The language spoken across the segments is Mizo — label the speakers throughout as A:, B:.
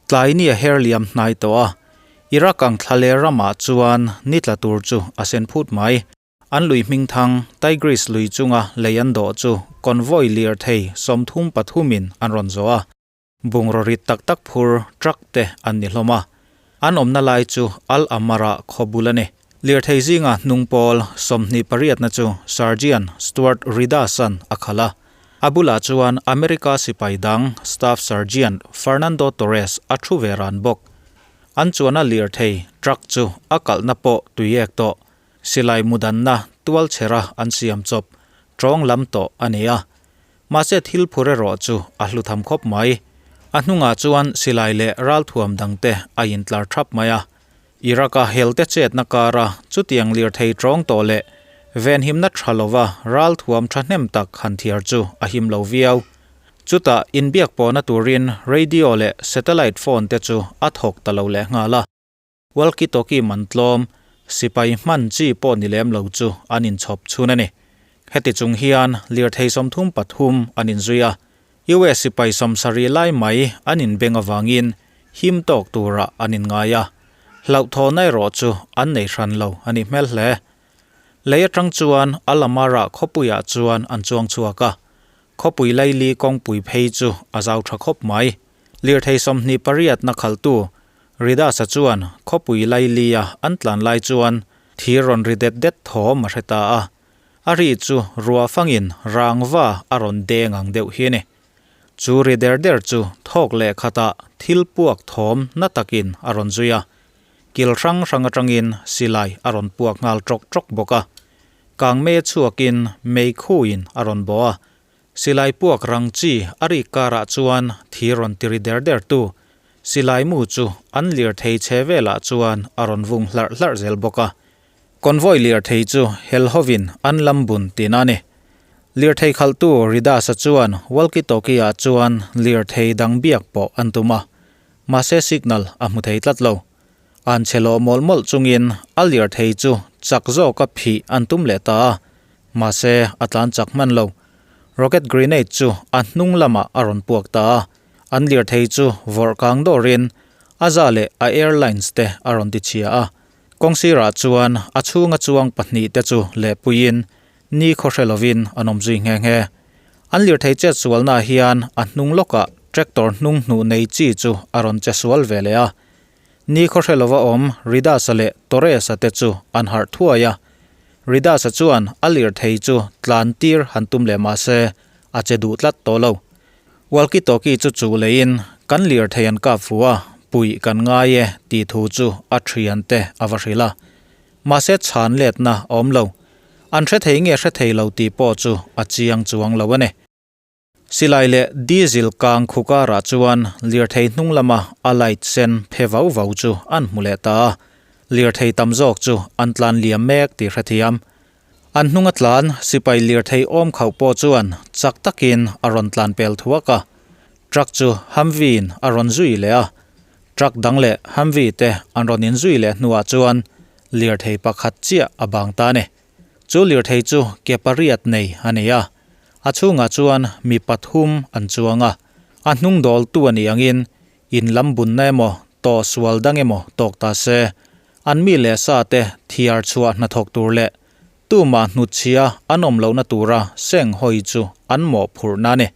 A: Tlai ni a her liam hnai tawh a, Iraq ang thlaler ramah chuan ni tla tur chu a sen phut mai. An lui hmingthang Tigris lui chunga lei an dawh chu convoy lirthei 33 in an rawn zawh a. Bungraw rit tak tak phur truck te an ni hlawm a, an awmna lai chu Al Amara khaw bul a ni. Lirthei zinga hnung pawl 28na chu Sergeant Stuart Ridasan a khalh a, a bulah chuan America sipai dang Staff Sergeant Fernando Torres a thu ve ran bawk. An chuana lirthei truck chu a kalhna pawh tuiek tawh, silai mudanna tualchhera an siam chawp tawng lam tawh a ni a. Mahse thil phur erawh chu a hlu tham khawp mai. A hnungah chuan silai leh ralthuam dangte a intlar thap mai a. Iraq-a helte chetna kara chutiang lirthei tawng tawh leh venhimna tha lova ralthuam thahnem tak han thiar chu a him lo viau. Chutah inbiak pawhna turin radio leh satellite phone te chu a thawk ta lo lehnghal a. Walkie-talkie man tlawm, sipai hman chi pawh ni lem lo chu an inchhawp chhun a ni. Heti chung hian lirthei 33 an inzui a, US sipai 70 lai mai an inbeng avangin him tawk turah an inngai a, hlauhthawhna erawh chu an nei hran lo a nih hmel hle. Lei atang chuan Al Amara khawpuiah chuan an chuang chhuak a, khawpui laili kawngpui phei chu a zau tha khawp mai. Lirthei 28 na khaltu Ridasa chuan khawpui lailia an tlan lai chuan thir rawn ri det det thawm a hre ta a. A ri chu ruah fangin rangva a rawn deng ang deuh hi a ni. Chu ri der der chu thawk leh khatah thil puak thawm na takin a rawn zui a. Kil hrang hrang atangin silai a rawn puak nghal tawk tawk bawk a. Kangme chhuakin mei khuin a rawn bawh a. Silai puak rang chi a rik karah chuan thir rawn tiri der der tu silai mu chu an lirthei che velah chuan a rawn vung hlarh hlarh zel bawk a. Convoy lirthei chu hel hovin an lam bun tihna a ni. Lirthei khalhtu Ridasa chuan walkie-talkie-ah chuan lirthei dang biak pawh an tum a, mahse signal a hmu thei tlat lo. An che lawh mawlh mawlh chungin a lirthei chu chak zawka phih an tum leh ta a, mahse a tlan chak hman lo. Rocket grenade chu a hnung lamah a rawn puak ta a, an lirthei chu vawrh kang dawrin a za leh a airlines te a rawn ti chhia a. Kawng sirah chuan a chhunga chuang pahnih te chu lehpuiin ni khaw hre lovin an awm zui nghe nghe. An lirthei chet sualnaah hian a hnung lawkah tractor hnung hnuh nei chi chu a rawn che sual ve leh a. Ni khaw hre lova awm Ridasa leh Torres-a te chu an harh thuai a. Ridasa chuan a lirthei chu tlan tir han tum leh mah se a che duh tlat tawh lo. Walkie-talkie chu chuh leiin kan lirthei an kap fu a, puih kan ngai e tih thu chu a thiante a va hrilh a. Mahse chhan letna a awm lo. An hre thei nge hre thei lo tih pawh chu a chiang chuang lo a ni. Silai leh diesel kang khu karah chuan lirthei hnung lama a light sen phe vau vau chu an hmu leh ta a, lirthei tam zawk chu an tlan liam mek tih hrethiam. An hnunga tlan sipai lirthei awm khauh pawh chuan chak takin a rawn tlan pel thuak a, truck chu Humvee-in a rawn zui leh a, truck dang leh Humvee te an rawn inzui leh hnuah chuan lirthei pakhat chiah a bang ta a ni. Chu lirthei chu ke pariat nei a ni a, a chhungah chuan mi pathum an chuang a, a hnung dawltu a nih angin in lam bunna emaw tawh sual dang emaw tawk ta se, an mi leh sa te thiar chhuah hnathawk tur leh tumah hnutchhia an awm lohna tura seng hawi chu an mawhphurhna a ni.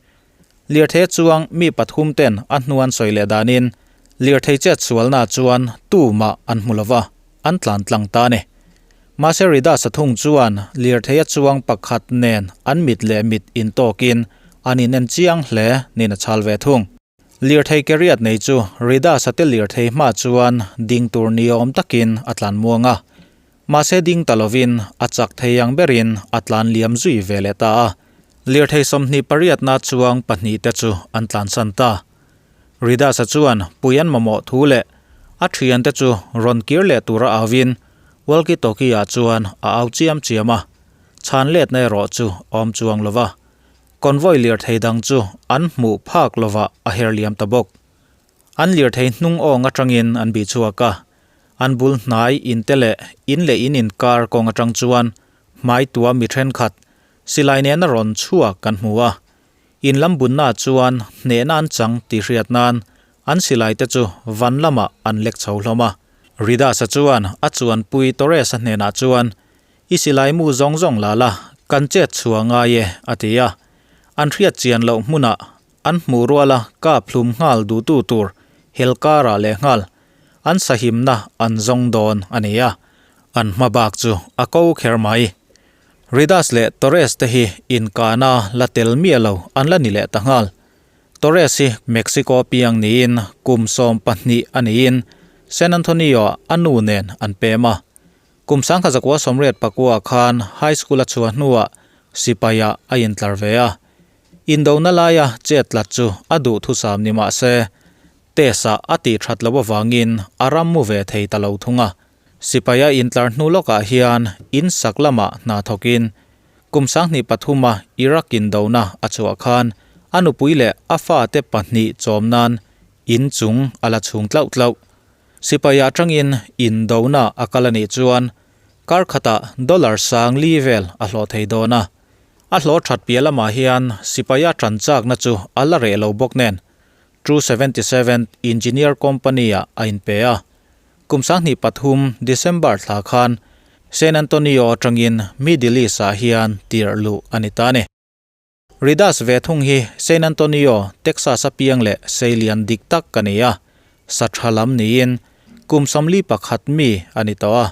A: Lirthei chuang mi pathum ten a hnuan sawi leh danin lirthei chet sualna chuan tumah an hmu lova, an tlan tlang ta a ni. Mahse Rida Sathung chuan lirthei a chuang pakhat nen an mit leh mit intawkin an inen chiang hle niin a chhal ve thung. Lirthei keriat nei chu Rida Sate lirthei hma chuan ding tur ni awm takin a tlan muang a. Mahse ding ta lovin a chak thei ang berin a tlan liam zui ve leh ta a. Lirthei 28na chuang pahnih te chu an tlansan ta. Ridasa chuan pui an mamawh thu leh a thiante chu rawn kir leh tura auin walkie-talkie-ah chuan a au chiam chiam a, chhan letna erawh chu awm chuang lova. Convoy lirthei dang chu an hmuh phak lovah a her liam ta bawk. An lirthei hnung awng atangin an bih chhuak a, an bul hnai inte leh in leh in inkar kawng atang chuan hmai tua mi thenkhat silai nena rawn chhuak kan hmu a. In lam bunna chuan hnehna an chang tih hriat nan An silai te chu van lamah an lek chho hlawm a. Ridas-a chuan a chuanpui Torres-a hnenah chuan, I silai mu zawng zawng la la, kan chet chhuah ngai e, a ti a. An hriat chian loh hmunah an hmuh ruala kap hlum nghal duhtu tur hel karah leh nghal an sahimna an zawng dawn a ni a, an hma bak chu a ko kher mai. Ridas leh Torres te hi inkahna la tel miah lo an la ni leh ta nghal. Torres hi Mexico piang niin kum 12 a niin San Antonio-ah a nu nen an pem a. Kum 1989 khan high school a chhuah hnuah sipaiah a intlar ve a. Indona laia chet tlat chu a duhthusam ni mah se, test-ah a tih that loh avangin a ram mu ve thei ta lo thung a. Sipaia intlar hnu lawkah hian in sak lamah hna thawkin kum 2003 a Iraq indona a chhuah khan a nupui leh a fate pahnih chawm nan in chung a la chhung tlauh tlauh. Sipaia atangin indona a kal a nih chuan kar khatah dollar sang li vel a hlawh thei dawn a. A hlawh that piah lamah hian sipaia tan chakna chu a la reh lo bawk nen True 77 Engineer Company-ah a inpe a. Kum 2003 December thla khan San Antonio atangin Middle East-ah hian tirh luh a ni ta a ni. Ridas ve thung hi San Antonio, Texas-a piang leh seilian dik tak a ni a, sa tha lam niin kum 41 mi a ni tawh a.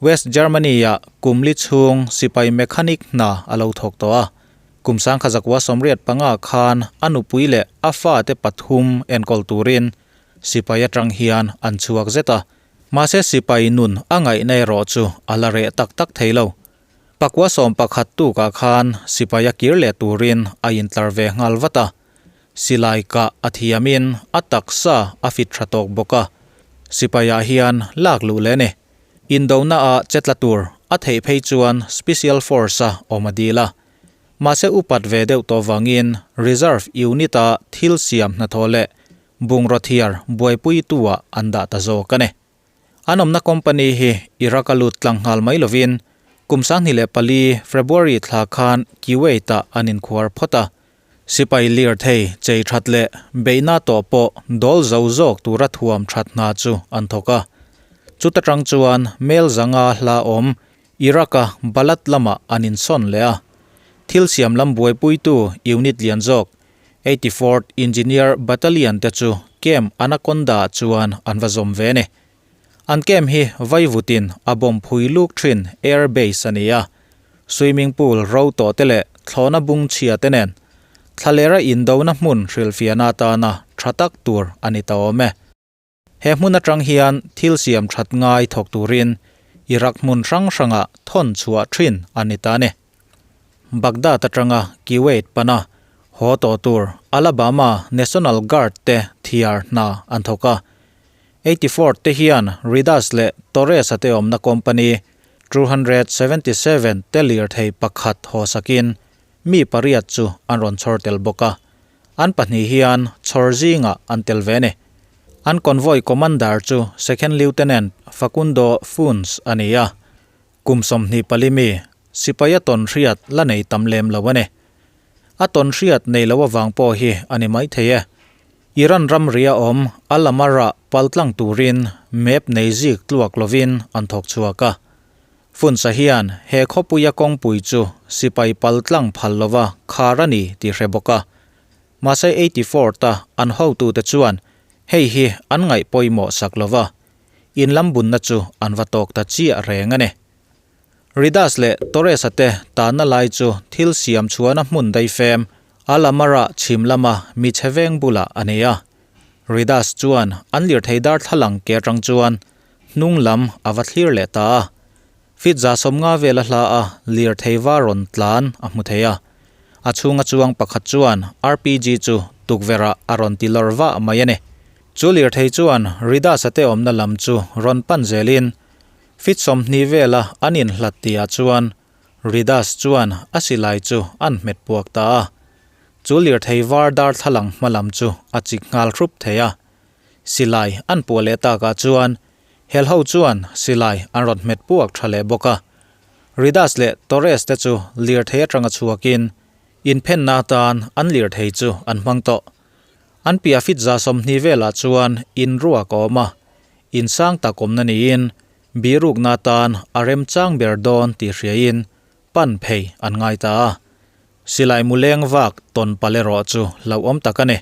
A: West Germany-ah kum li chhung sipai mechanic hna a lo thawk tawh a. Kum 1985 khan a nupui leh a fate pathum enkawl turin sipai atang hian an chhuak zet a. Mahse sipai nun a ngaihna erawh chu a la reh tak tak thei lo. Pakua 11 tukah khan sipai a kir leh turin a intlar ve nghal vat a. Silai kah a thiamin a taksa a fit tha tawk bawk a. Sipaiah hian lak luh leh a ni. Indona ah che tla tur a theih phei chuan Special Force a awm a dil a. Mahse upat ve deuh tawh vangin Reserve Unit a thil siam hnathawh leh bungraw thiar buaipuitu ah an dah ta zawk a ni. An awmna company hi Iraq a lut tlang nghal mai lovin kum 2004 February thla khan Kuwait ah an inkhuar phawt a. Sipai lirthei chei that leh beihna tawh pawh dawl zo zawk tura thuam that hna chu an thawk a. Chuta tang chuan mel zanga hla awm Iraq-a Balad lamah an insawn leh a. Thil siam lam buaipuitu unit lian zawk 84th Engineer Battalion te chu Camp Anaconda-ah chuan an va zawm ve a ni. An camp hi vaivutin a bomb phui luk thin air base a ni a. Swimming pool ro tawh te leh thlawhna bung chhia te nen thlalera indona hmun hrilhfiahna atana tha tak tur a ni ta awm e. He hmun atang hian thil siam that ngai thawk turin Iraq hmun hrang hrangah thawn chhuah thin a ni ta a ni. Baghdad atanga Kuwait pana haw tawh tur Alabama National Guard te thiar hna an thawk a. 84 te hian Ridas leh Torres-a te awmna company 277 te lirthei pakhat haw sakin mi pariat chu an rawn chhawr tel bawk a. An pahnih hian chhawr zingah an tel ve a ni. An convoy commander chu Second Lieutenant Facundo Funes a ni a. Kum 24 mi sipai a tawn hriat la nei tam lem lo a ni. A tawn hriat nei lo avang pawh hi a ni maithei e. Iran ramri a awm Al-Amara paltlang turin map nei zik tluak lovin an thawk chhuak a. Funsa hian he khawpuia kawngpui chu sipai paltlang phal lova khar a ni tih hre bawk a. Mahse 84 ta an hotute chuan hei hi an ngaih pawimawh sak lova, in lam bunna chu an va tawk ta chiah reng a ni. Ridas leh Torres-a te tanna lai chu thil siam chhuahna hmun daifem Al-Amara chhim lama mi chhe veng bulah a ni a. Ridas chuan an lirthei darthlalang ke atang chuan hnung lam a va thlir leh ta a. Feet 150 vel a hla a lirthei va rawn tlan a hmu thei a. A chhunga chuang pakhat chuan RPG chu tukverhah a rawn ti lawr vah mai a ni. Chu lirthei chuan Ridas-a te awmna lam chu rawn pan zelin Feet 20 vela an inhlat tihah chuan Ridas chuan a silai chu an hmet puak ta a. Chu lirthei var darthlalang hma lam chu a chik nghal hrup thei a. Silai an puah leh takah chuan helho chuan silai an rawn hmet puak tha leh bawk a. Ridas leh Torres te chu lirthei atanga chhuakin inphenna atan an lirthei chu an hmang tawh. An piah fit 120 velah chuan in ruak a awm a, in sang tak awmna niin bihrukna atan a remchang ber dawn tih hriain pan phei an ngai ta a. Silai mu leng vak tawn palh erawh chu hlauhawm tak a ni.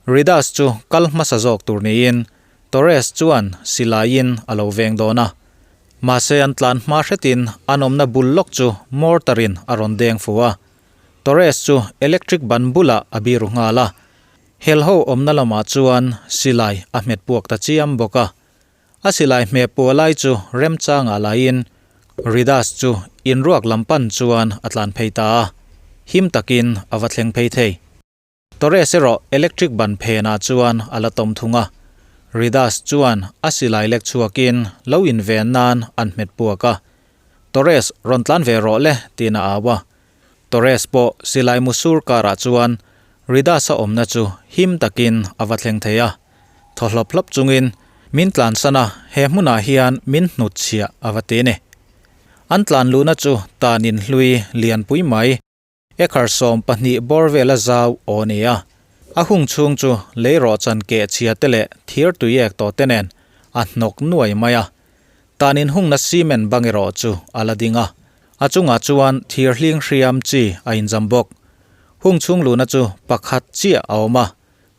A: Ridas chu kal hmasa zawk tur niin Torres chuan silaiin a lo veng dawn a. Mahse an tlan hma hretin an awmna bul lawk chu mortar in a rawn deng fu a. Torres chu electric ban bulah a biru nghal a. Hel ho awmna lamah chuan silai a hmet puak ta chiam bawk a. A silai hmeh pua lai chu remchangah laiin Ridas chu inruak lam pan chuan a tlan phei ta a, him takin a va thleng phei thei. Torres erawh electric ban phenah chuan a la tawm thung a, Ridas chuan a silai lek chhuakin lo inven nan an hmet puak a, Torres rawn tlan ve rawh le tiin a au a. Torres pawh silai mu sur karah chuan Ridas-a awmna chu him takin a va thleng thei a. Thaw hlawp hlawp chungin min tlansan a, he hmunah hian min hnut chhiah a va ti ni. An tlan luhna chu tan in hlui lianpui mai, ekhar 12 bawr vela zau aw ni a. A hung chhung chu lei rawhchan keh chhia te leh thir tuiek tawh te nen a hnawk nuai mai a. Tan in hungna cement bang erawh chu a la ding a, a chungah chuan thir hling hriam chi a inzam bawk. Hung chhung luhna chu pakhat chiah a awm a,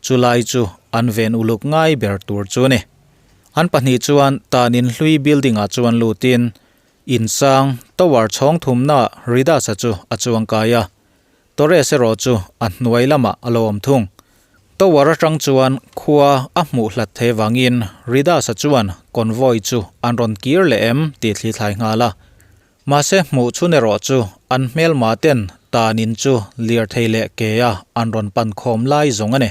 A: Chulai chu an ven uluk ngai ber tur chu a ni. An pahnih chuan tan in hlui building ah chuan lutin insang tower chhawng thumna Ridas-a chu a chuang kai a, Torres erawh chu a hnuai lamah a lo awm thung. Tower atang chuan khua a hmuh hlat thei vangin Ridas-a chuan convoy chu an rawn kir leh em tih thli thlai nghal a. Mahse hmuh chhun erawh chu an hmelma ten tanin chu lirthei leh ke a an rawn pan khawm lai zawng a ni.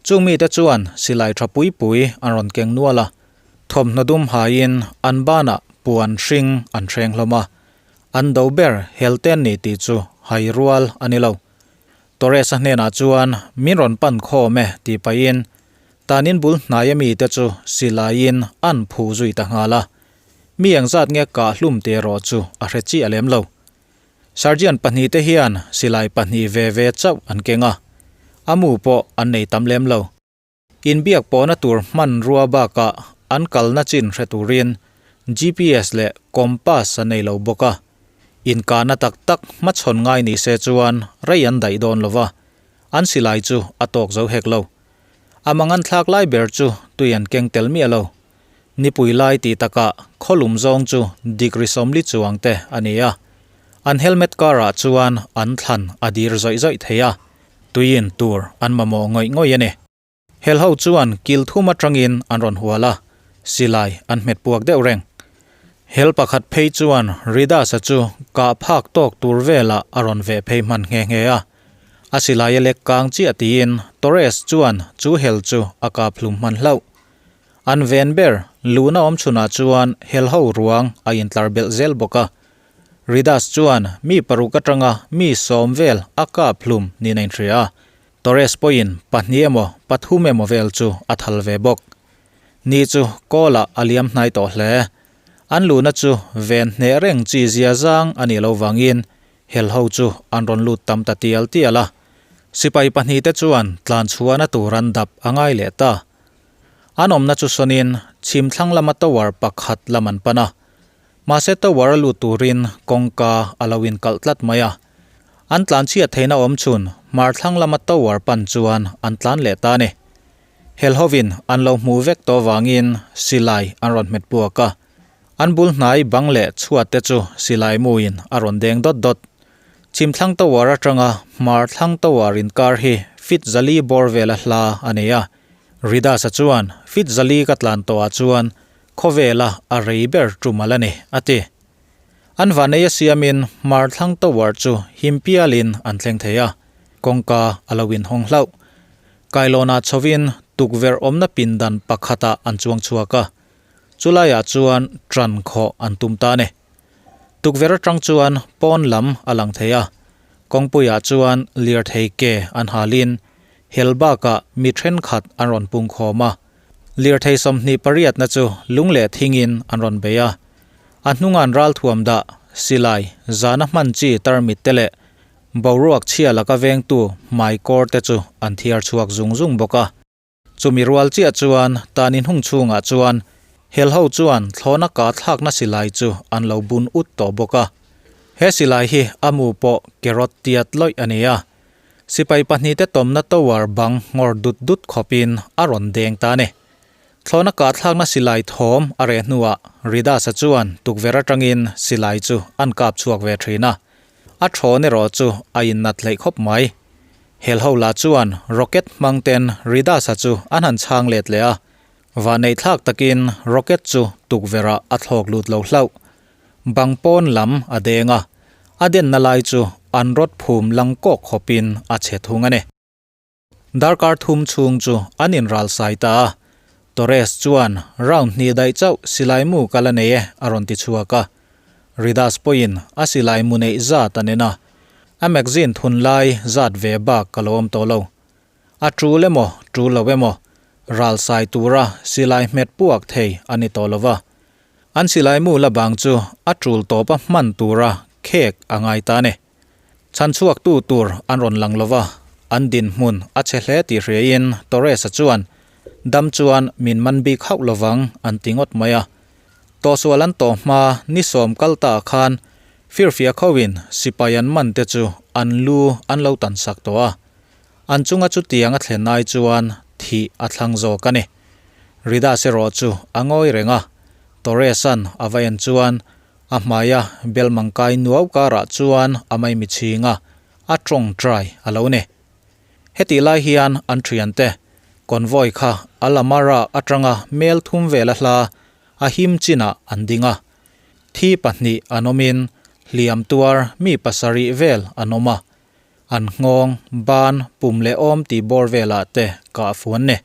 A: Chung mite chuan silai tha pui pui an rawn keng nual a, thawmhnaw dum haiin an banah puan hring an hreng hlawm a, an do ber hel ten ni tih chu hai rual a ni lo. Torres-a hnenah chuan min rawn pan khawm e tih pahin tanin bul hnaia mite chu silaiin an phu zui ta nghal a. Mi engzat nge kah hlum tih erawh chu a hre chiah lem lo. Sergeant pahnihte hian silai pahnih ve ve chauh an keng a, a mu pawh an nei tam lem lo. Inbiak pawhna tur hmanrua bakah an kalna chin hre turin GPS leh compass an nei lo bawk a, inkahna tak tak hmachhawn ngai ni se chuan rei an daih dawn lo va, an silai chu a tawk zo hek lo. A mangan thlak lai ber chu tui an keng tel miah lo. Nipui lai tih takah khawlum zawng chu degree 40 chuang te a ni a, an helmet karah chuan an thlan a dir zawih zawih thei a, tuiin tur an mamawh ngawih ngawih a ni. Hel ho chuan kil thum atangin an rawn hual a, silai an hmet puak deuh reng. Hel pakhat phei chuan Ridas-a chu kah phak tawk tur velah a rawn veh phei hman nghe nghe a, a silai a lek kang chiah tiin Torres chuan chu hel chu a kap hlum hman hlauh. An ven ber, luhna awm chhunah chuan helho ruang a intlar belh zel bawk a. Ridas chuan mi paruk atanga mi 10 vel a kap hlum niin a inhria a. Torres pawhin pahnih emaw pathum emaw vel chu a thal ve bawk. Ni chu kawlah a liam hnai tawh hle. An luhna chu ven hneh reng chi zia zang a nih loh vangin helho chu an rawn lut tam ta tial tial a. Sipai pahnihte chuan tlanchhuahna tur an dap a ngai leh ta. An awmna chu sawnin chhim thlang lama tower pakhat lam an pan a, mahse tower a lut turin kawngka a lo inkalh tlat mai a. An tlan chhiat theihna awm chhun hmar thlang lama tower pan chuan an tlan leh ta a ni. Helhovin an lo hmuh vek tawh vangin silai an rawn hmet puak a, an bul hnai bang leh chhuat te chu silai muin a rawn deng dawt dawt. Chhim thlang tower atanga hmar thlang tower inkar hi feet 400 bawr vela hla a ni a. Ridas-a chuan, Fit 400 ka tlan tawhah chuan khawvela a rei ber tum a la ni, a ti. An vanei a siamin hmar thlang tower chu him pialin an thleng thei a, kawngka a lo inhawng hlauh. Kailawnah chhovin tukverh awmna pindan pakhatah an chuang chhuak a, chulaiah chuan ṭan khawh an tum ta a ni. Tukverh atang chuan pawn lam a lang thei a, kawngpuiah chuan lirthei ke an halin Hel bakah mi thenkhat an rawn pung khawm a, lirthei 28na chu lung leh thingin an rawn bei a. A hnunga'n ralthuam dah, silai, zana hman chi tarmit te leh Boruak chhia laka vengtu hmaikawr te chu an thiar chhuak zung zung bawk a. Chumi rual chiah chuan tan inhung chhungah chuan helho chuan thlawhna kah thlakna silai chu an lo bun ut tawh bawk a. He silai hi a mu pawh kerawt tiat lawih a ni a. Sipai pahnihte tawmna tower bang nghawr dut dut khawpin a rawn deng ta a ni. Thlawhna kah thlakna silai thawm a reh hnuah Ridasa chuan tukverh atangin silai chu an kap chhuak ve thin a. A thawn erawh chu a innat hleih khawp mai. Helho lah chuan rocket hmang ten Ridasa chu an han chhang let leh a. Vahneih thlak takin rocket chu tukverh ah a thlawk lut lo hlauh. Bang pawn lam a deng a, a denna lai chu an rawt phum lang kawk khawpin a chhe thung a ni. Darkar thum chhung chu an inral sai ta a, Torres chuan round hnih daih chauh silai mu kal a nei e a rawn ti chhuak a. Ridas pawhin a silai mu neih zat a nen a, a magazine thun lai zat ve bak ka lo awm tawh lo. A tul emaw tul lo emaw ral sai tura silai hmet puak thei a ni tawh lo va. An silai mu la bang chu a tul tawpa hman tura khek a ngai ta a ni. Chhan chhuaktu tur an rawn lang lova, an dinhmun a chhe hle tih hriain Torres-a chuan, Dam chuan min man bik hauh lovang an ti ngawt mai a. Tawhsual an tawh hma ni sawm kal ta khan firfia khawin sipai an man te chu an lu an lo tan sak tawh a. An chunga chutiang a thlen ai chuan thih a thlang zawk a ni. Ridas erawh chu a ngawi reng a, Torres-a'n a va en chuan A hmaia belmangkai nuau karah chuan a maimi chhing a, a tawngtai a lo ni. Hetih lai hian an thiante convoy kha Alamara atanga mel thum vela hla a him chinah an ding a. Thi pahnih an awmin hliam tuar mi pasarih vel an awm a. An nghawng, ban, pum leh awm tih bawr velah te kah fuan ni.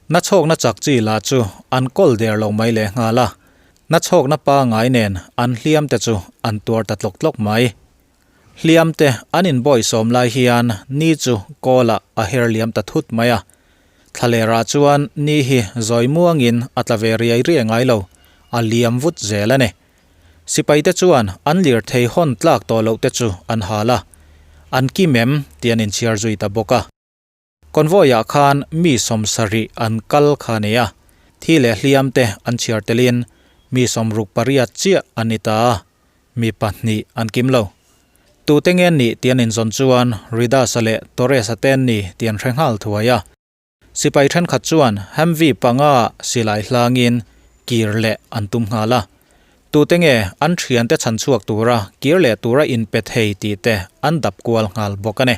A: Na chhawkna chak chi lah chu an kawl der lo mai leh nghal a, na chhawkna pangai nen an hliam te chu an tuar ta tlawk tlawk mai. Hliam te an inbawisawm lai hian ni chu kawlah a her liam ta thut mai a, thlalerah chuan ni hi zawi muangin a tla ve riai riai ngai lo, a liam vut zel a ni. Sipai te chuan an lirthei hawn tlak tawh loh te chu an hal a, an kim em tih an inchhiar zui ta bawk a. Convoy-ah khan mi sawmsarih an kal kha a ni a, thi leh hliam te an chhiar telin mi sawmruk pariat chiah an ni ta a, mi pahnih an kim lo. Tute nge nih tih an inzawn chuan Ridas-a leh Torres-a te an ni tih an hre nghal thuai a. Sipai thenkhat chuan Humvee panga silai hlangin kir leh an tum nghal a. Tute nge an thiante chhan chhuak tura kir leh tura inpe thei tih te an dap kual nghal bawk a ni.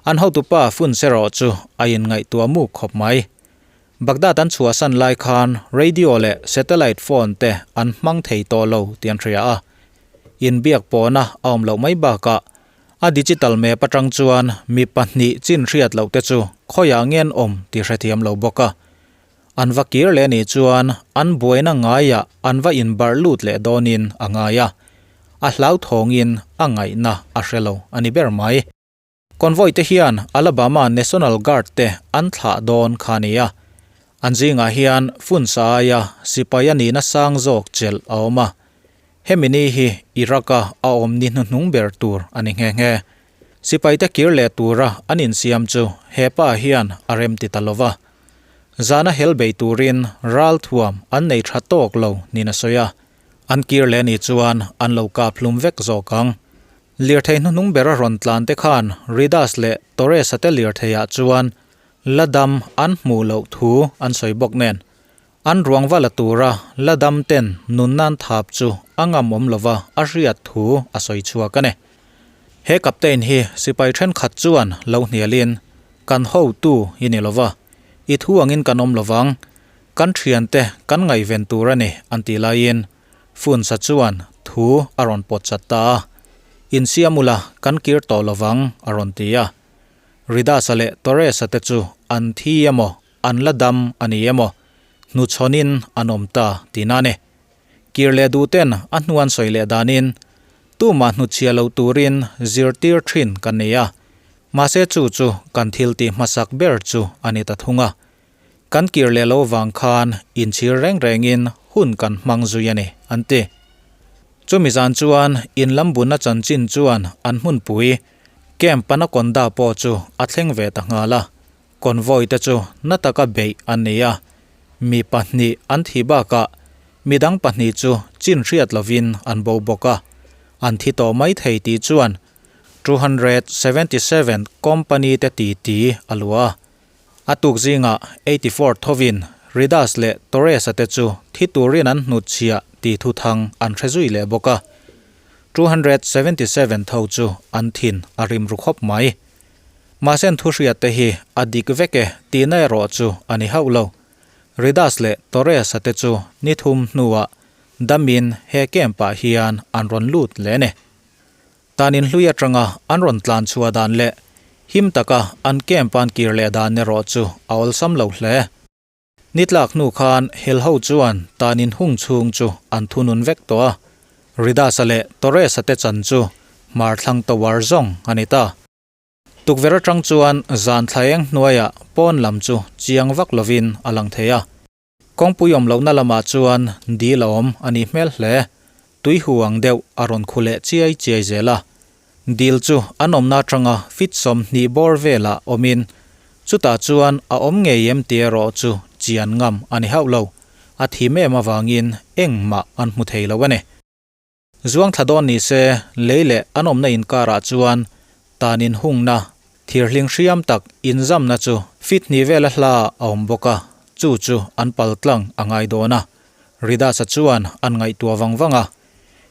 A: An hotupa Funz erawh chu a inngaihtuah muk khawp mai. Baghdad an chhuahsan lai khan radio leh satellite phone te an hmang thei tawh lo tih an hria a. Inbiak pawhna a awm loh mai bakah a digital map atang chuan mi pahnih chin hriat loh te chu khawiah nge an awm tih hrethiam lo bawk a. An va kir leh nih chuan an buaina ngaiah an va inbarh lut leh dawnin a ngai a, a hlauthawngin a ngaihna a hre lo a ni ber mai. Convoy te hian Alabama National Guard te an thlah dawn kha a ni a, an zingah hian Funsa aia sipai a nihna sang zawk chelh a awm a, hemi ni hi Iraq-a a awm ni hnuhnung ber tur a ni nghe nghe. Sipaite kir leh tura an insiam chu hepa hian a remti ta lo va. Zana hel bei turin ralthuam an nei tha tawk lo niin a sawi a, an kir leh ni chuan an lo kap hlum vek zawk ang. Lirthei hnuhnung bera rawn tlan te khan Ridas leh Torres-a te lirtheiah chuan la dam an hmuh loh thu an sawi bawk nen, an ruang va la tura la dam ten nun nan thap chu a ngam awm lova a hriat thu a sawi chhuak a ni. He captain hi sipai thenkhat chuan lo hnialin, Kan hotu i ni lova, i thu angin kan awm lovang, kan thiante kan ngaihven tur a ni an tih laiin Funsa chuan thu a rawn pawt chat ta a, Insiam ula kan kir tawh lovang a rawn ti a. Ridasa leh Torres-a te chu an thi emaw an la dam a ni emaw hnuchhawnin an awm ta tihna a ni. Kir leh duh ten a hnuan sawi leh danin tumah hnutchhia lo turin zirtir thin kan nei a, mahse chu chu kan thil tih hmasak ber chu a ni ta thung a. Kan kir leh lo vang khan inchhir reng rengin hun kan hmang zui a ni, an ti. Chumi zan chuan in lam bunna chanchin chuan an hmunpui. Camp Anaconda pawh chu a thleng ve ta nghal a, convoy te chu na taka beih an ni a, mi pahnih an thih bakah midang pahnih chu chin hriat lovin an bo bawk a, an thi tawh mai thei tih chuan 277 company te titi a luah a. A tuk zingah 84 thovin Ridas leh Torres-a te chu thi turin an hnutchhiah tih thuthang an hre zui leh bawk a. 277 tho chu an thin a rim ru khawp mai. Mahse an thuhriat te hi a dik vek e tihna erawh chu a ni hauh lo. Ridas leh Torres-a te chu ni thum hnuah damin he camp-ah hian an rawn lut leh ni. Tan inhlui atanga an rawn tlan chhuah dan leh him taka an camp an kir leh dan erawh chu a awlsam lo hle. Ni tlak hnu khan hel ho chuan tan inhung chhung chu an thunun vek tawh a, Ridasa leh Torres-a te chan chu hmar thlang tower zawng a ni ta. Tukverh atang chuan zan thlaeng hnuaiah pawn lam chu chiang vak lovin a lang thei a. Kawngpui awm lohna lamah chuan dil a awm a nih hmel hle. Tui hu ang deuh a rawn khu leh chiai chiai zel a. Dil chu an awmna atanga fit 20 bawr velah awmin chutah chuan a awm ngei em tih erawh chu chian ngam a ni hauh lo. A thim em avangin engmah an hmu thei lo a ni. Zuang thla dawn ni se, lei leh an awmna inkarah chuan tan inhungna, thirhling hriam tak inzamna chu fit hnih vela hla a awm bawk a, chu chu an pal tlang a ngai dawn a. Ridasa chuan an ngaihtuah vang vang a,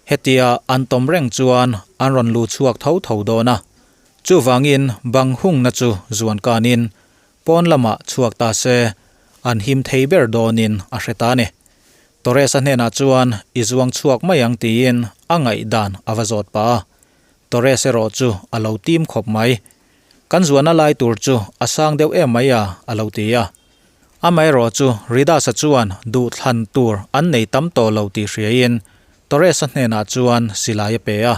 A: hetia an tawm reng chuan an rawn lu chhuak tho tho dawn a. Chuvangin bang hungna chu zuan kanin pawn lamah chhuak ta se, an him thei ber dawnin a hre ta a ni. Torres-a hnenah chuan i zuang chhuak mai ang tiin a ngaihdan a va zawt pah a. Torres erawh chu a lo tim khawp mai. Kan zuahna lai tur chu a sang deuh em mai a, a lo ti a. Amaherawh chu Ridas-a chuan duhthlan tur an nei tam tawh lo tih hriain Torres-a hnenah chuan silai a pe a.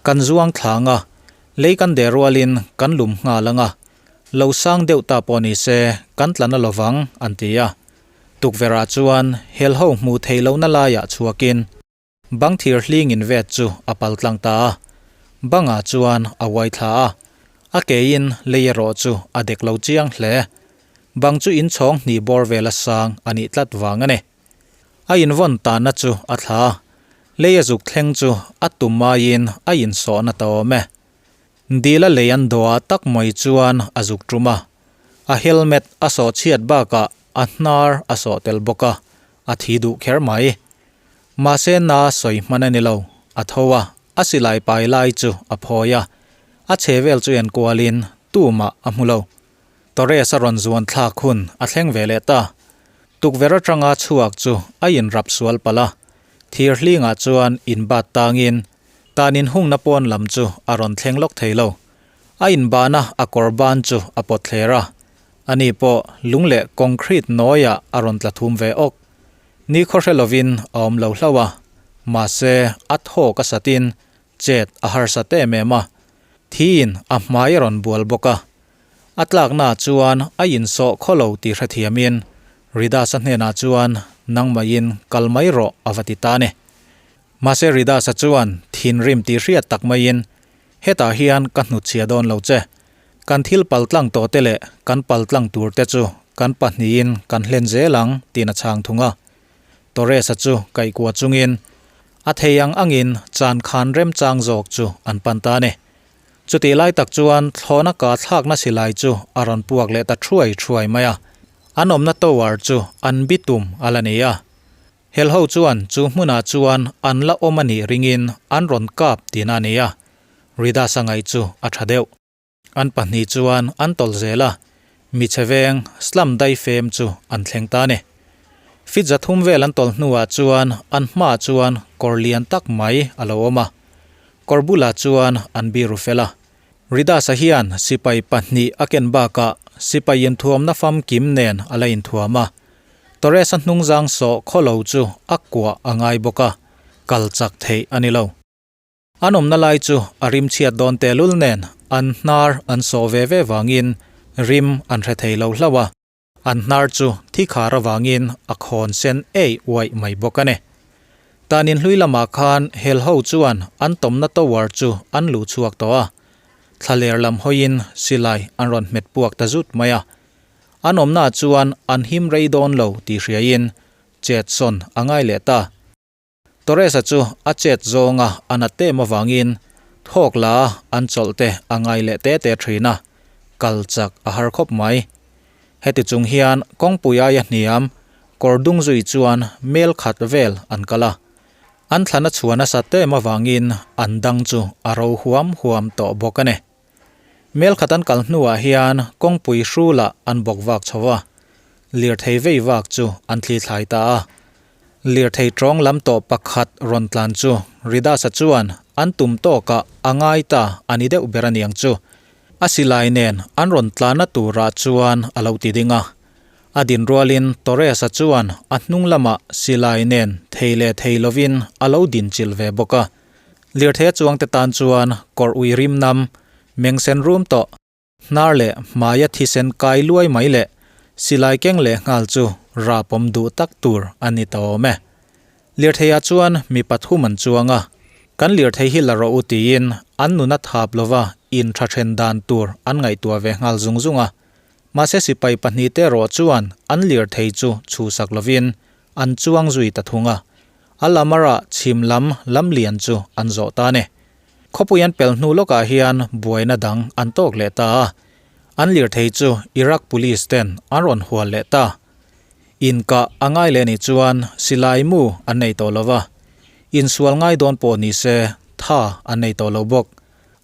A: Kan zuang thlang a, lei kan deh rualin kan lum nghal ang a. Lo sang deuh ta pawh ni se kan tla na lovang, an ti a. Tukverhah chuan helho hmuh theih lohna laiah chhuakin bang thir hling invet chu a pal tlang ta a, bangah chuan a uai thla a, a kein lei erawh chu a dek lo chiang hle. Bang chu inchhawng hnih bawr vela sang a nih tlat vang a ni. A invawn tanna chu a thla a, lei a zuk thleng chu a tum aiin a insawhna ta awm e. Dil a lei an dawhah tak mai chuan a zuk tum a, A helmet a sawh chhiat bakah a hnar a sawh tel bawk a, a thi duh kher mai. Mahse na sawi hman a ni lo, a tho a, a silai pai lai chu a phawi a, a che vel chu en kualin tumah a hmu lo. Torres a rawn zuan thlak hun a thleng ve leh ta. Tukverh atanga chhuak chu a inrap sual palh a, thir hlingah chuan inbat tangin tan inhungna pawn lam chu a rawn thleng lawk thei lo. A inbahna a kawr ban chu a pawt thler a, ani pawh lung leh concrete nawiah a rawn tla thum ve awk. Ni khaw hre lovin a awm lo hlauh a, mahse a thawk a satin chet a harsat em em a, thiin a hmai a rawn bual bawk a. A tlaknaah chuan a insawh khaw lo tih hrethiamin Ridas-a hnenah chuan nangmahin kal mai rawh a va ti ta a ni. Mahse Ridas-a chuan thinrim tih hriat tak maiin Hetah hian ka hnutchhia dawn lo che. Kan thil paltlang tawh te leh kan paltlang tur te chu kan pahnihin kan hlen zel ang tiin a chhang thung a. Torres-a chu kaihkua chungin a thei ang angin chan khan remchang zawk chu an pan ta a ni. Chutih lai tak chuan thlawhna ka thlakna silai chu a rawn puak leh ta thuai thuai mai a. An awmna tower chu an bitum a la ni a. Helho chuan chu hmunah chuan an la awm a nih ringin an rawn kap tihna a ni a, Ridasa ngaih chu a tha deuh. An pahnih chuan an tawlh zel a, mi chhe veng slum daifem chu an thleng ta a ni. Fit 300 vel an tawlh hnuah chuan an hmaah chuan kawr lian tak mai a lo awm a, kawr bulah chuan an biru fel a. Ridasa hian sipai pahnih a ken bakah sipai inthuamna famkim nen a la inthuam a, Torres-a hnungzang sawh khaw lo chu a kuah a ngai bawk a, kal chak theih a ni lo. An awmna lai chu a rim chhiat dawn tehlul nen an hnar an sawh ve ve vangin rim an hre thei lo hlauh a, an hnar chu thi khar avangin a khawn sen ei uaih mai bawk a ni. Tan inhlui lamah khan helho chuan an tawmna tower chu an luh chhuak tawh a. Thlaler lam hawiin silai an rawn hmet puak ta zut mai a. An awmnaah chuan an him rei dawn lo tih hriain chet sawn a ngai leh ta. Torres-a chu a chet zawnga a nat em avangin thawk la an chawlh te a ngai leh te te thin a, kal chak a har khawp mai. Heti chung hian kawngpui aia hniam kawr dung zui chuan mel khat vel an kal a, an thlana chhuan a sat em avangin an dang chu a ro huam huam tawh bawk a ni. Mel khat an kal hnuah hian kawngpui hrulah an bawk vak chho a, lirthei vei vak chu an thli thlai ta a. Lirthei tawng lam tawh pakhat rawn tlan chu Ridasa chuan an tum tawkah a ngai ta a ni deuh ber aniang chu. A silai nen an rawn tlanna turah chuan a lo ti ding a. A din rualin Torres-a chuan a hnung lamah silai nen thei leh thei lovin a lo din chilh ve bawk a. Lirthei a chuangte tan chuan kawr ui rim nam, meng sen rum tawh, Hnar leh hmaia thisen kai luai mai leh silai keng leh nghal chu rapawm duh tak tur a ni ta awm e. Lirtheiah chuan mi pathum an chuang a, kan lirthei hi la rawh u tiin an nuna thap lova in tha then dan tur an ngaihtuah ve nghal zung zung a. Mahse sipai pahnihte erawh chuan an lirthei chu chhuhsak lovin an chuang zui ta thung a, a lamara chhim lam lamlian chu an zawh ta a ni. Khawpui an pel hnu lawkah hian buaina dang an tawk leh ta a, an lirthei chu Iraq Police ten an rawn hual leh ta. Inkah a ngai leh nih chuan silai mu an nei tawh lo va, insual ngai dawn pawh ni se tha an nei tawh lo bawk.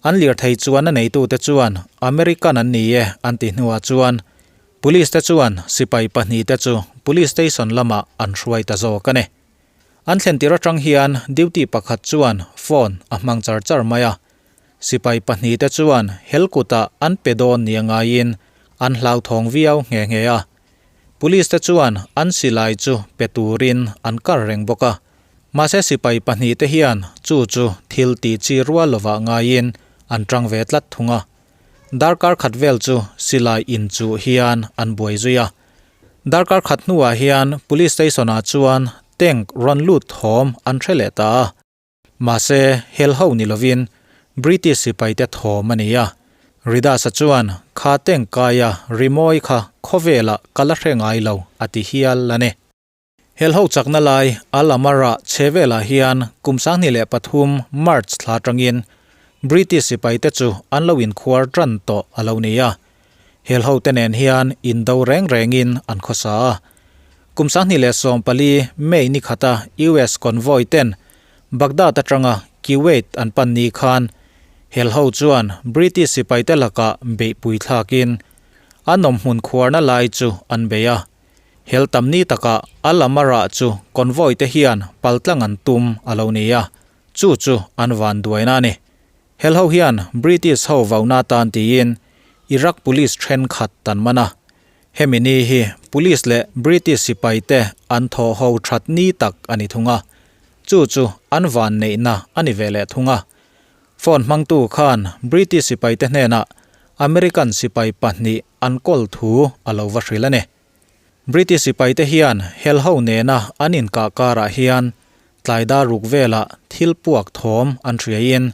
A: An lirthei chuan a neitute chuan American an ni e an ti hnuah chuan Police te chuan sipai pahnihte chu Police Station lamah an hruai ta zawk a ni. An thlen tir atang hian duty pakhat chuan phone a hmang char char mai a, sipai pahnihte chuan hel kutah an pe dawn nia ngaiin an hlauthawng viau nghe nghe a. Police te chuan an silai chu pe turin an kar reng bawk a, mahse sipai pahnihte hian chu chu thil tih chi rual lovah ngaiin an tang ve tlat thung a. Darkar khat vel chu silai inchuh hian an buai zui a. Darkar khat hnuah hian Police Station ah chuan tank rawn lut thawm an hre leh ta a. Mahse, hel ho ni lovin British sipaite thawm a ni a. Ridas-a chuan kha tank kaia rimawi kha khawvelah ka la hre ngai lo a ti hial a ni. Hel ho chakna lai Al Amara chhe velah hian kum 2003 March thla atangin British sipaite chu an lo inkhuar tan tawh a lo ni a. Hel ho te nen hian indo reng rengin an khawsa a. Kum 2014 May ni khata US convoy ten Baghdad atanga Kuwait an pan ni khan hel ho chuan British sipaite lakah beihpui thlakin an awmhmun khuarna lai chu an bei a. Hel tam ni takah a lam a rah chu convoy te hian paltlang an tum a lo ni a, chu chu an van duaina a ni. Hel ho hian British ho vauna tan tiin Iraq police thenkhat tan man a. Hemi ni hi police leh British sipai te an thaw ho that ni tak a ni thung a, chu chu an van neihna a ni ve leh thung a. Phone hmangtu khan British sipai te hnenah American sipai pahnih an kawl thu a lo va hrilh a ni. British sipaite hian hel ho nena an inkah karah hian tlaidar ruk velah thil puak thawm an hriaiin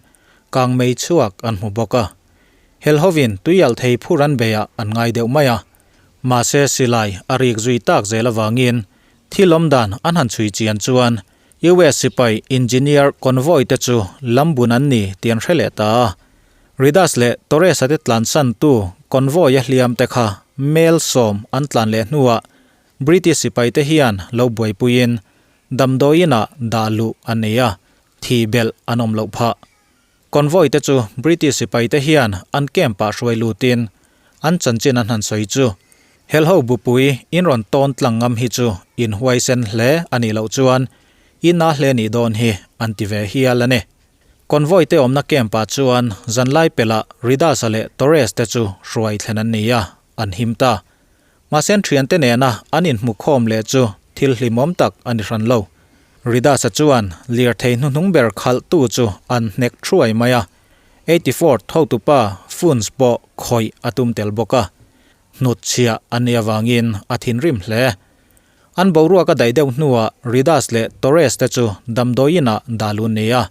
A: kangmei chhuak an hmu bawk a. Hel hovin tuialh thei phur an beiah an ngai deuh mai a. Mahse silai a rik zui tak zel avangin thil awmdan an han chhui chian chuan US sipai engineer convoy te chu lambun an ni tih an hre leh ta a. Ridas leh Torres-a te tlansantu convoy-a hliam te kha mel sawm an tlan leh hnuah British sipaite hian lo buaipuiin damdawiinah dah luh an nei a, thi belh an awm loh phah. Convoy te chu British sipaite hian an camp-ah hruai lutin an chanchin an han sawi chu helho bupui in rawn tawn tlang ngam hi chu in huaisen hle a nih loh chuan in a hle nih dawn hi an ti ve hial a ni. Convoy te awmna camp ah chuan zanlai pelah Ridas-a leh Torres te chu hruai thlen an ni a, an him ta. Mahse an thiante nena an inhmu khawm leh chu thil hlimawm tak a ni hran lo. Ridas-a chuan lirthei hnuhnung ber khalhtu chu an hnek thuai mai a, 84 thotupa Funs pawh khawih a tum tel bawk a. Hnutchhiah an nih avangin a thinrim hle. An boruak a daih deuh hnuah Ridas leh Torres te chu damdawiin ah dah lun ni a.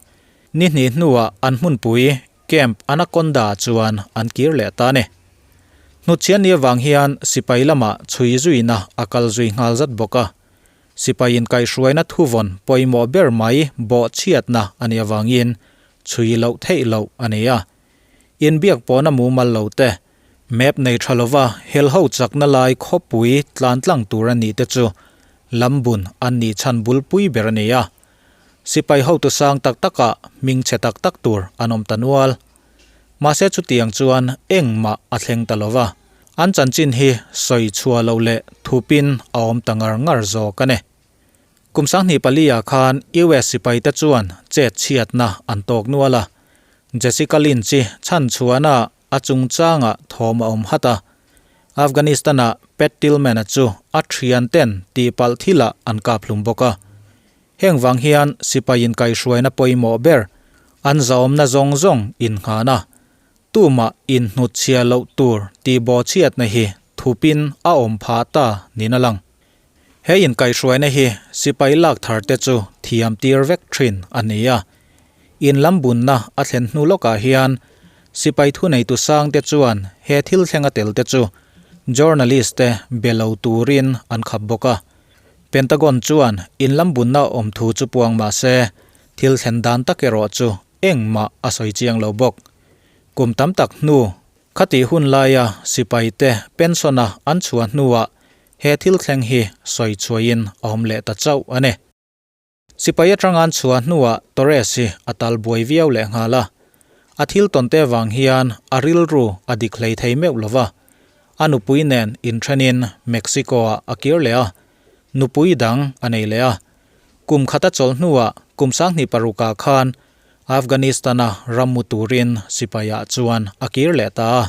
A: Ni hnih hnuah an hmunpui Camp Anaconda-ah chuan an kir leh ta a ni. Hnutchhian ni avang hian sipai lamah chhui zuina a kal zui nghal zat bawk a. Sipai inkaihhruaina thuvawn pawimawh ber mai bawhchhiatna a nih avangin chhui loh theih loh a ni a. Inbiak pawhna mumal lo te, map nei tha lova helho chakna lai khawpui tlan tlang tur a nih te chu lambun an nih chhan bulpui ber a ni a. Sipai hotu sang tak takah hming chhe tak tak tur an awm ta nual. Mahse chutiang chuan engmah a thleng ta lova, an chanchin hi sawi chhuah loh leh thupin a awm ta ngar ngar zawk a ni. Kum 2004 ah khan US sipaite chuan chet chhiatna an tawk nual a, Jessica Lynch-i chhan chhuahna a chungchangah thawm a awm hat a, Afghanistan-ah Pat Tillman-a chu a thianten tihpalh thilah an kap hlum bawk a. Heng vang hian sipai inkaihhruaina pawimawh ber an zahawmna zawng zawng innghan a, tumah inhnutchhiah loh tur tih bawhchhiatna hi thupin a awm phah ta niin a lang. He inkaihhruaina hi sipai lak thar te chu thiam tir vek thin a ni a. In lam bunna a thlen hnu lawkah hian sipai thuneitu sang te chuan he thil thleng a tel te chu journalist te be lo turin an khap bawk a. Pentagon chuan in lam bunna awm thu chu puang mah se thil thlen dan tak erawh chu engmah a sawi chiang lo bawk. Kum tam tak hnu Khatih hun laia sipaite pension-a an chhuah hnuah he thil thleng hi sawi chhuahin a awm leh ta chauh a ni. Sipai atanga an chhuah hnuah Torres hi a tal buai viau leh nghal a. A thil tawnte vang hian a rilru a dik hlei thei meuh lo va. A nupui nen inthenin Mexico-ah a kir leh a, nupui dang a nei leh a. Kum khat a chawlh hnuah kum 2006ah khan Afghanistan-a ram mu turin sipaiah chuan a kir leh ta a,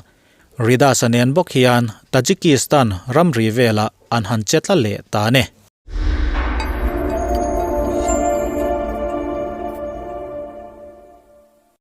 A: Rida Sanen bawk hian Tajikistan ramri velah an han che tla leh ta a ni.